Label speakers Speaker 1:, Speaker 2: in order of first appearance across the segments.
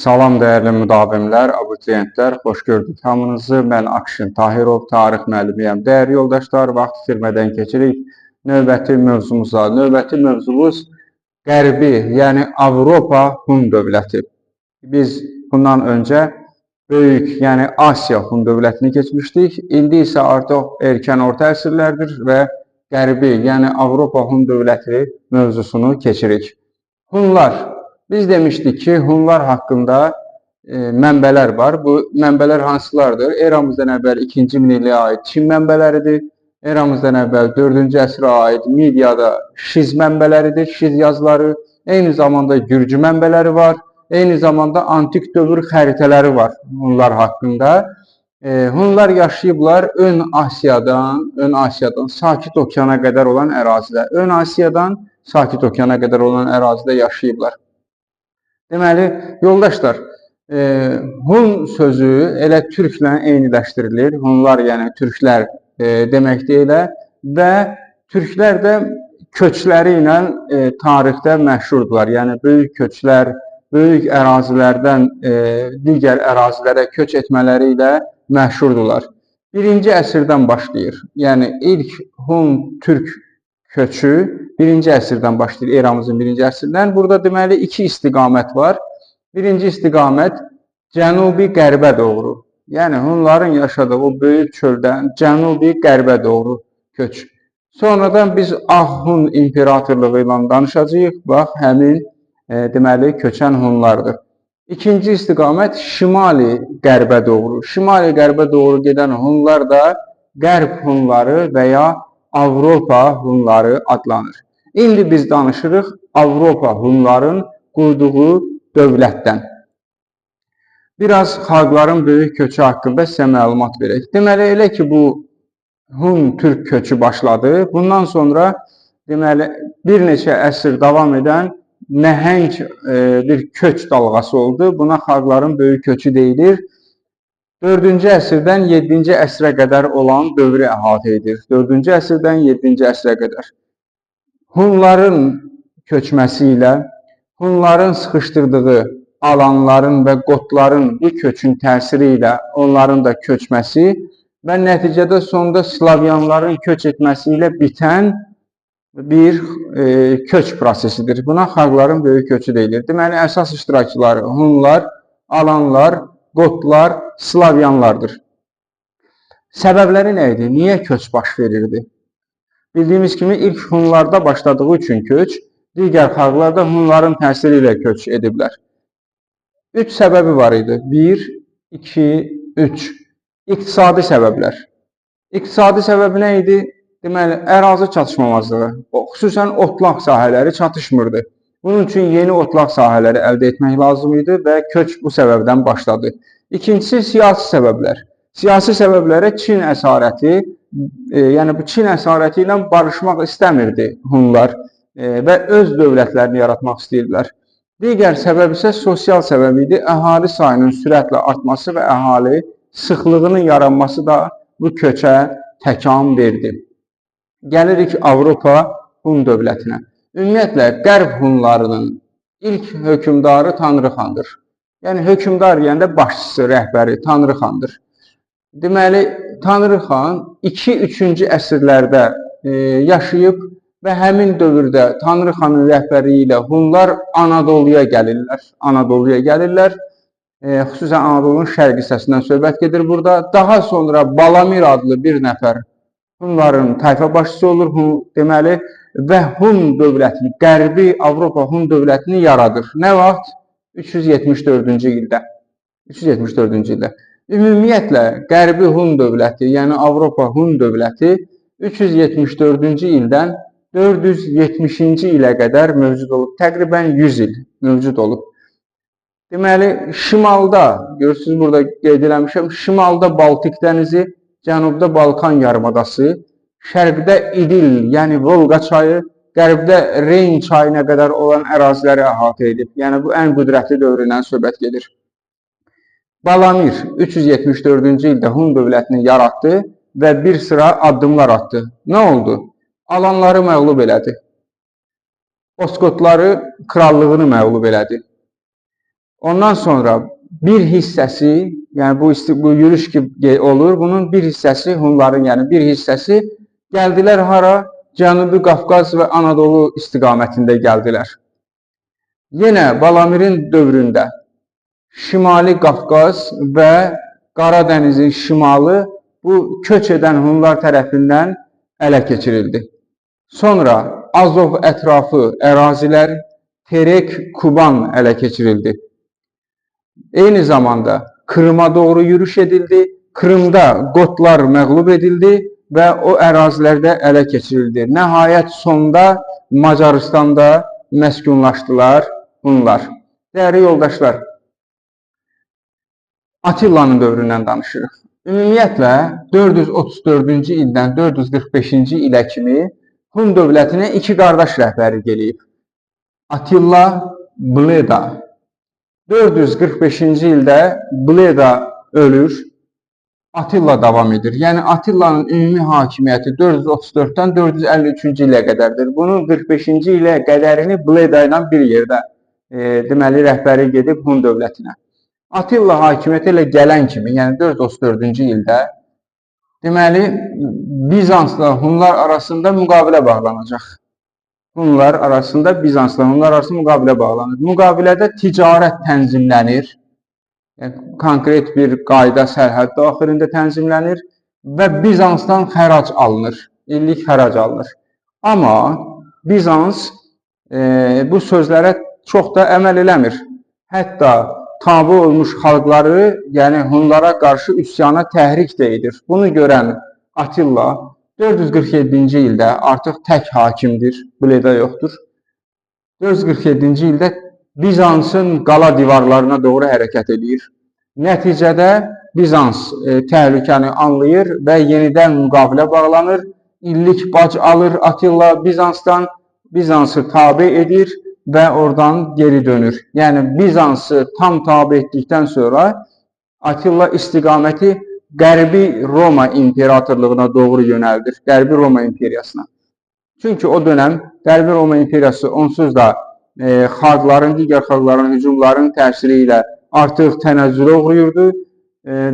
Speaker 1: Salam dəyərli müdavimlər, abituriyentlər, xoş gördük hamınızı. Mən Akşin Tahirov, tarix müəllimiyəm. Dəyərli yoldaşlar, vaxt itirmədən keçirik növbəti mövzumuza. Növbəti mövzumuz Qərbi, yəni Avropa Hun dövləti. Biz bundan öncə böyük, yəni Asiya Hun dövlətini keçmişdik. İndi isə artıq erkən orta əsrlərdir və Qərbi, yəni Avropa Hun dövləti mövzusunu keçirik. Hunlar. Biz demişdik ki, Hunlar haqqında mənbələr var. Bu mənbələr hansılardır? Eramızdan əvvəl 2-ci minilliyə aid Çin mənbələridir. Eramızdan əvvəl 4-cü əsrə aid Midiyada Şiz mənbələridir, Şiz yazıları. Eyni zamanda Gürcü mənbələri var. Eyni zamanda antik dövr xəritələri var Hunlar haqqında. Hunlar yaşayıblar Ön Asiyadan Sakit Okeana qədər olan ərazidə. Ön Asiyadan Sakit Okeana qədər olan ərazidə yaşayıblar. Deməli, yoldaşlar, Hun sözü elə türklə eyniləşdirilir. Hunlar, yəni türklər deməkdir elə və türklər də köçləri ilə tarixdə məşhurdular. Yəni böyük köçlər, böyük ərazilərdən digər ərazilərə köç etmələri ilə məşhurdular. Birinci əsrdən başlayır. Yəni ilk Hun-türk köçü birinci əsrdən başlayır, eramızın birinci əsrindən. Burada deməli iki istiqamət var. Birinci istiqamət cənubi qərbə doğru. Yəni Hunların yaşadığı o böyük çöldən cənubi qərbə doğru köç. Sonradan biz Ağ Hun imperatorluğu ilə danışacağıq. Bax, həmin deməli köçən Hunlardır. İkinci istiqamət şimali qərbə doğru. Şimali qərbə doğru gedən Hunlar da Qərb Hunları və ya Avropa Hunları adlanır. İndi biz danışırıq Avropa Hunların qurduğu dövlətdən. Biraz xalqların böyük köçü haqqında sizə məlumat verək. Deməli, elə ki bu Hun-Türk köçü başladı. Bundan sonra deməli bir neçə əsr davam edən nəhəng bir köç dalğası oldu. Buna xalqların böyük köçü deyilir. 4-cü əsrdən 7-ci əsrə qədər olan dövrü əhatə edir. 4-cü əsrdən 7-ci əsrə qədər. Hunların köçməsi ilə Hunların sıxışdırdığı alanların və qotların bu köçün təsiri ilə onların da köçməsi və nəticədə sonda Slavyanların köç etməsi ilə bitən bir köç prosesidir. Buna xalqların böyük köçü deyilir. Deməli, əsas iştirakçıları Hunlar, Alanlar, Qotlar, Slavyanlardır. Səbəbləri nə idi? Niyə köç baş verirdi? Bildiyimiz kimi ilk Hunlarda başladığı üçün köç, digər xalqlar da Hunların təsiri ilə köç ediblər. Üç səbəbi var idi. 1, 2, 3. İqtisadi səbəblər. İqtisadi səbəbi nə idi? Deməli, ərazi çatışmamazlığı. Xüsusən otlaq sahələri çatışmırdı. Bunun üçün yeni otlaq sahələri əldə etmək lazım idi və köç bu səbəbdən başladı. İkincisi, siyasi səbəblər. Siyasi səbəblərə Çin əsarəti, yəni bu Çin əsarəti ilə barışmaq istəmirdi Hunlar və öz dövlətlərini yaratmaq istəyirdilər. Digər səbəb isə sosial səbəb idi. Əhali sayının sürətlə artması və əhali sıxlığının yaranması da bu köçə təkan verdi. Gəlirik Avropa Hun dövlətinə. Ümumiyyətlə, Qərb Hunlarının ilk hökmdarı Tanrıxandır. Yəni hökmdar deyəndə başçısı, rəhbəri Tanrıxandır. Deməli, Tanrıxan 2-3-cü əsrlərdə yaşayıb və həmin dövrdə Tanrıxanın rəhbərliyi ilə Hunlar Anadoluya gəlirlər. Anadoluya gəlirlər. Xüsusən Anadolunun şərq hissəsindən söhbət gedir burada. Daha sonra Balamir adlı bir nəfər Hunların tayfa başçısı olur, Hun, deməli, və Hun dövlətini, Qərbi Avropa Hun dövlətini yaradır. Nə vaxt? 374-cü ildə. 374-cü ildə. Ümumiyyətlə, Qərbi Hun dövləti, yəni Avropa Hun dövləti 374-cü ildən 470-ci ilə qədər mövcud olub. Təqribən 100 il mövcud olub. Deməli, şimalda, görürsünüz burada qeyd eləmişəm, şimalda Baltik dənizi, cənubda Balkan yarımadası, şərqdə İdil, yəni Volqa çayı, qərbdə Reyn çayına qədər olan əraziləri əhatə edib. Yəni bu ən qüdrətli dövründən söhbət gedir. Balamir 374-cü ildə Hun dövlətini yaratdı və bir sıra addımlar atdı. Nə oldu? Alanları məğlub elədi. Oskotları krallığını məğlub elədi. Ondan sonra bir hissəsi, yəni bu yürüş ki olur, bunun bir hissəsi Hunların, yəni bir hissəsi gəldilər hara? Cənubi Qafqaz və Anadolu istiqamətində gəldilər. Yenə Balamirin dövründə Şimali Qafqaz və Qaradənizin şimalı bu köç edən Hunlar tərəfindən ələ keçirildi. Sonra Azov ətrafı ərazilər Terek, Kuban ələ keçirildi. Eyni zamanda Krıma doğru yürüş edildi. Krımda Qotlar məğlub edildi və o ərazilərdə ələ keçirildi. Nəhayət sonda Macaristanda məskunlaşdılar bunlar. Dəyərli yoldaşlar, Attillanın dövründən danışırıq. Ümumiyyətlə 434-cü ildən 445-ci ilə kimi Hun dövlətinə iki qardaş rəhbərlik eləyib. Attila, Bleda. 445-ci ildə Bleda ölür, Attila davam edir. Yəni Attillanın ümumi hakimiyyəti 434-dən 453-cü ilə qədərdir. Bunun 45-ci ilə qədərini Bleda ilə bir yerdə deməli rəhbərlik edib Hun dövlətinə. Attila hakimiyyətə ilə gələn kimi, yəni 434-cü ildə deməli Bizansla Hunlar arasında müqavilə bağlanacaq. Hunlar arasında Bizansla Hunlar arasında müqavilə bağlanır. Müqavilədə ticarət tənzimlənir. Yəni, konkret bir qayda sərhəd daxilində tənzimlənir və Bizansdan xərac alınır. İllik xərac alınır. Amma Bizans bu sözlərə çox da əməl eləmir. Hətta tabi olmuş xalqları, yəni Hunlara qarşı üsyana təhrik də edir. Bunu görən Attila 447-ci ildə artıq tək hakimdir, Bleda yoxdur. 447-ci ildə Bizansın qala divarlarına doğru hərəkət edir. Nəticədə Bizans təhlükəni anlayır və yenidən müqavilə bağlanır. İllik bac alır Attila Bizansdan, Bizansı tabi edir və oradan geri dönür. Yəni Bizansı tam tabi etdikdən sonra Attila istiqaməti Qərbi Roma imperatorluğuna doğru yönəldir. Qərbi Roma imperiyasına. Çünki o dönəm Qərbi Roma imperiyası onsuz da xalqların, digər xalqların hücumların təsiri ilə artıq tənəzzülə uğrayırdı.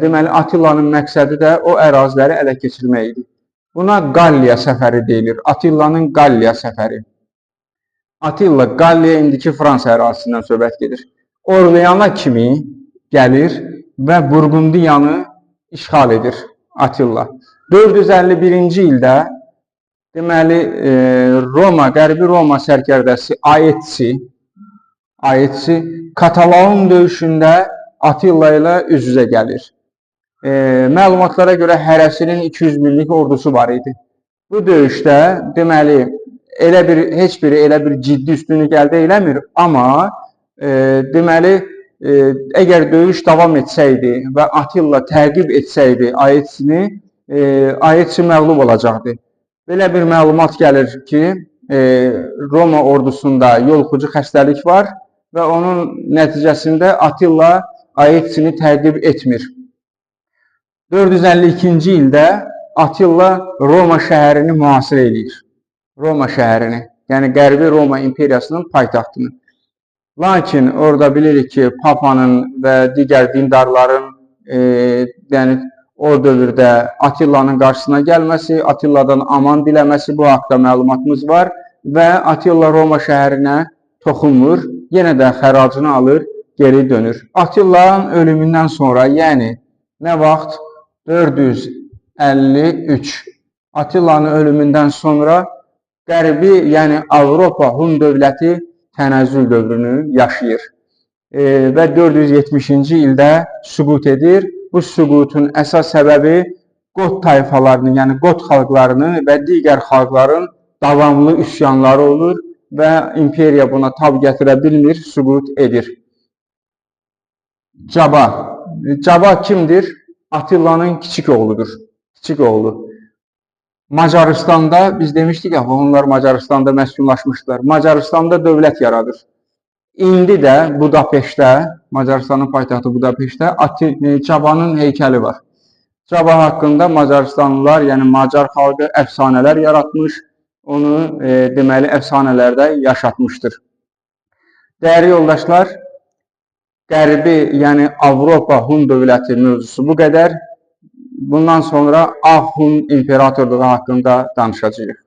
Speaker 1: Deməli, Attillanın məqsədi də o əraziləri ələ keçirmək idi. Buna Qalliya səfəri deyilir. Attillanın Qalliya səfəri. Attila Qalliya indiki Fransa ərazisindən söhbət gedir. Orleana kimi gəlir və Burqundiyanı işğal edir Attila. 451-ci ildə deməli Roma, Qərbi Roma sərkərdəsi Aetsi Katalaun döyüşündə Attila ilə üz-üzə gəlir. Məlumatlara görə hərəsinin 200 minlik ordusu var idi. Bu döyüşdə deməli elə bir heç biri elə bir ciddi üstünlük əldə eləmir, amma deməli əgər döyüş davam etsəydi və Attila təqib etsəydi Aetsini, Aetsi məğlub olacaqdı. Belə bir məlumat gəlir ki, Roma ordusunda yoluxucu xəstəlik var və onun nəticəsində Attila Aetsini təqib etmir. 452-ci ildə Attila Roma şəhərini mühasirə eləyir. Roma şəhərini, yəni Qərbi Roma imperiyasının paytaxtını. Lakin orada bilirik ki, Papanın və digər dindarların yəni o dövrdə Attillanın qarşısına gəlməsi, Attiladan aman diləməsi, bu haqda məlumatımız var və Attila Roma şəhərinə toxunmur, yenə də xəracını alır, geri dönür. Attillanın ölümündən sonra, yəni nə vaxt? 453. Attillanın ölümündən sonra Qərbi, yəni Avropa Hun dövləti tənəzzül dövrünü yaşayır və 470-ci ildə süqut edir. Bu süqutun əsas səbəbi Qot tayfalarının, yəni Qot xalqlarının və digər xalqların davamlı üsyanları olur və imperiya buna tab gətirə bilmir, süqut edir. Caba. Caba kimdir? Attillanın kiçik oğludur. Kiçik oğlu. Macaristanda, biz demişdik ya, onlar Macaristanda məskunlaşmışdılar. Macaristanda dövlət yaradır. İndi də Budapeştdə, Macaristanın paytaxtı Budapeştdə Cabanın heykəli var. Caba haqqında Macaristanlılar, yəni Macar xalqı əfsanələr yaratmış, onu deməli əfsanələrdə yaşatmışdır. Dəyərli yoldaşlar, Qərbi, yəni Avropa Hun dövləti mövzusu bu qədər. Bundan sonra Ağ Hun imperatorluğu haqqında danışacağıq.